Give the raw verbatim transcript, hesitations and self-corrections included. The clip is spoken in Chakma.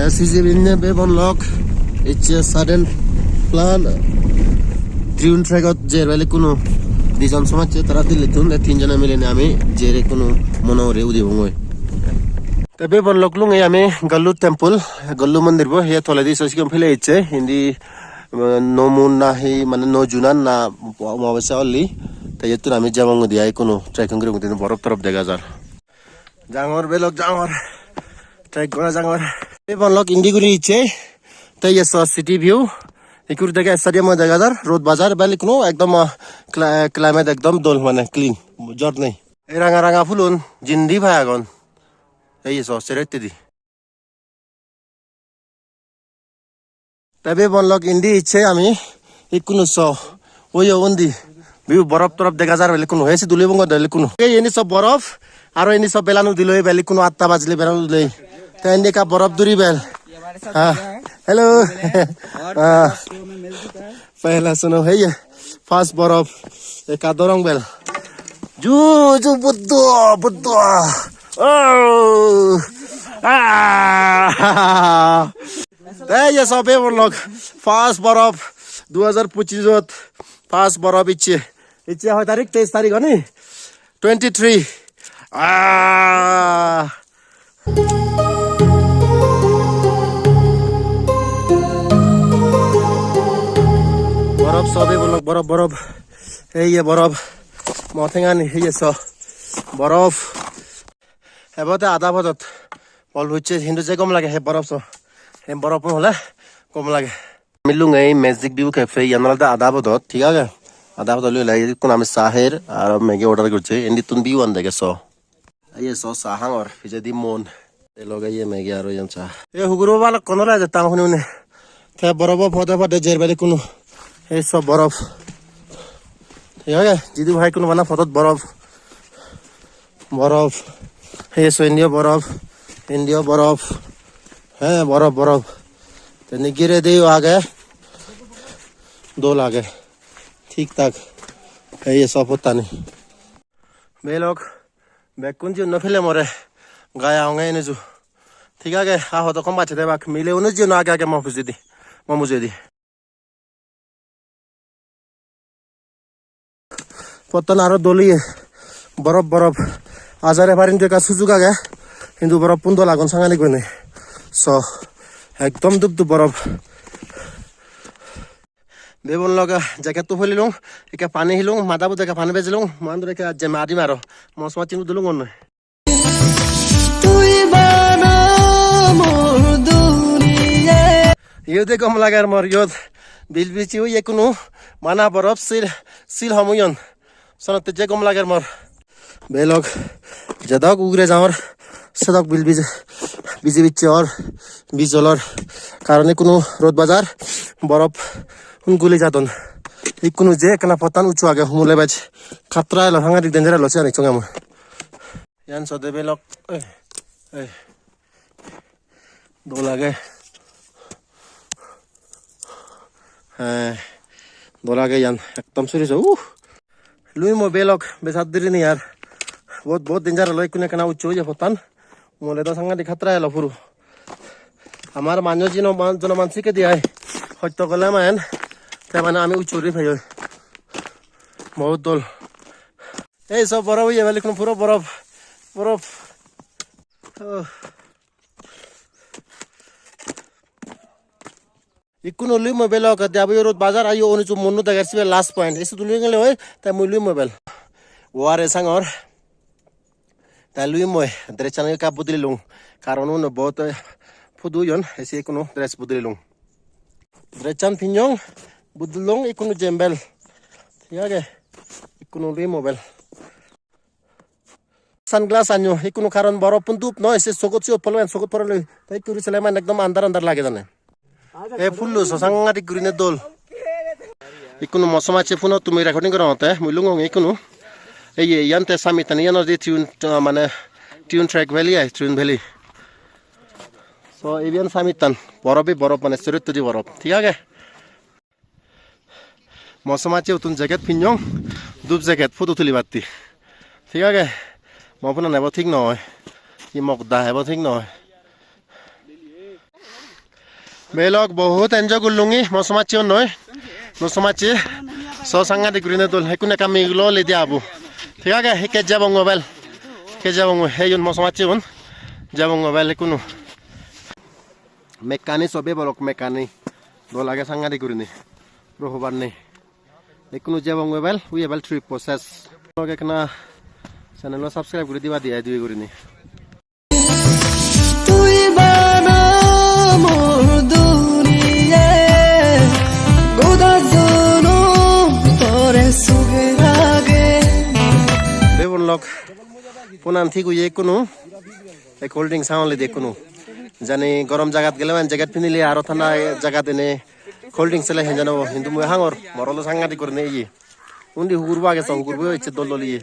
Sijibinne bebon lok ecche sudden plan. Trekot jer bele kuno dijon somajje tara Delhi-ttun, te tinjone milinei ami jer kuno mono hure udibongoi. Te bebon lok lunge ami Gallu temple, Gallu mondir bo, he toledi so sigon pele ecche, indi, uh, no moon na hi, mane no junan na Amavasya olli. Te iyottun ami jebong udi ai kuno trekking guribong, indi borof torof dega jar. Jangor belok jangor. Trek gora jangor. Bebon lok indi guri icche. Te iye so city view. Ikkur dege stadium o dega jar. Road bajar bel ikkuno ekdom, ah, cli-, climate ekdom dol mane clean. Jor nei. Ei ranga ranga pulun jindi pai agon. Te iye so sero hittedi. Te bebon lok indi icche ami ikkunu so. Oyo undi. View borof torof dega jar bel ikkunu. He sidu libongo de ikkunu. Ei indi so borof. Aro indi so belan udile bel ikkunu atta bajile belan udile. Te indi ekka borof duri bel. Ha. Hello. Ha. Pehla suno, hey, first borof. Ekka dorong bel. Ju, ju, Buddha, Buddha. Oh. Ah. Te iye so bebon lok. First borof. Dui hajar pochis ot. First borof icche. Icche hoi tarik? Teis tarik oni? Twenty-three. Ah. Borof so bebon lok, borof, borof. Ei ye borof. Mo tengani, ei ye so. Borof. Ebo te ada podot. Bol hucche hintu je gom lage he borof so. He borof hole gom lage. Ami lunge ei Magic View Cafe, iyan olode ada podot, thik age? Ada podot loi lage, ikkun ami sa her, aro Maggi order gocche, indittun view an dege so. Iye so sa hangor, pijedi mon. Te loge iye Maggi aro iyan sa. Ei huguro balokkon ore je tang huni huni. Te borof o pode pode jer bel ikkunu. Ei so borof. Thik age? Jidu bhai ikkunu bana podot borof. Borof. Ei so indiyo borof. Indiyo borof. He, borof, borof. Te indi giredi o age. Dol age. Thik thak. Ei so pottani. Belok, bekkun jiun no pele more. Gai agonge enuju. Thik age, ha hodo kom bacche de bak. Mile unu jiun age age mo pujedi. Mo mujedi. Pottan aro dol oye, borof borof. Ajare parintu ekka sujug age, hintu borof pun dol agon sangadik gurinei. So, ekdom dup dup borof. Bebon loge jacket-to pulilung, ekka pani hilung, mada bot ekka pani bejilung, muan dore ekka jeme adim aro. Mosma chinu dulung onnoi. Iyot de gom lager mor, iyot bilbiji oye kunu bana borof sil, sil hom oyon. Sonotte je gom lager mor. Belok jedok ugure jangor, sedok bilbiji, biji bicche or, bij olor. Karon ikkunu rod bajar, borof un guli jadon. Ikkunu je ekkana pottan ucchu age, humule bej khatra elo, sangadik danger elo, siyan ikkung amui. Iyan sode belok, eh, eh. Dol age. Eh, dol age iyan, ekdom suri so. Uh. Lui mo belok, besat diri ni ar. Bohut, bohut danger elo, ikkun ekkana ucchu oye pottan. Mole do sangadik khatra elo puro. Amar manyo jino man, jono man sikke di ai. Hosto gole man, te mane ami ucchu uri peyoi. Bohut dol. Ei so borof oye bel ikkun puro borof, borof. Oh. Ikkunu lui mo belok, te abo rod bajar ayo, oni chu monno deger sibe last point. Ei sudu lui gele oi, te mui lui mo bel. Ware sangor. Te lui mo dress-an ekka bodolilung. Karon uno bohut, eh, photo oyon, ese ikkunu dress bodolilung. Dress-an pinyong, bodolilung, ikkunu jem bel. Thik age? Ikkunu lui mo bel. Sunglass anyo, ikkunu karon borof pun dup noi, se sogot siyot pole, sogot pore loi. Te ikku guri sele mane ekdom andar andar lage jane. E pullo so sangadik gurine dol. Ikkunu mo somajje phunot tumi recording gorongotte, mui lungong ikkunu. Ei ye, iyan te Samittan, iyan olode Tribune, uh, mane Tribune Trek Valley ai, Tribune Valley. So, iyan Samittan, borof hi borof, mane sero hittedi borof, thik age? Mo somajje uttun jacket pinyong, dup jacket photo tulibatte. Thik age? Mo phone-an ebo thik noi. Hi mokda ebo thik noi. Belok, bohut enjoy gullungi mo somajje unnoi. Mo somajje so sangadik gurine dol. Hekkun ekka migulo lidi abu. Thik age, hekke jebong mobile. Hekke jebong, heyun mo somajje un. Jebong mobile hekkunu. Mekkani sobe bolok mekkani. Dol age sangadik gurine. Rohobar nei. Hekkunu jebong mobile, ui ebel trip process. Lok ekkana channel-o subscribe guri diba di, ai dui gurinei. Tui bana mor duniya, goda jonom tore suge rage. Bebon lok, punan thik oye ekkunu, ei cold drink sangalle di ekkunu. Jani gorom jagat gele mane jacket pinile aro thanda jagat ene cold drink sele henjan obo, hintu mui hangor, mor ole sangadik gurinei iye. Undi hugurbo age, so hugurbo ecche dol dol iye.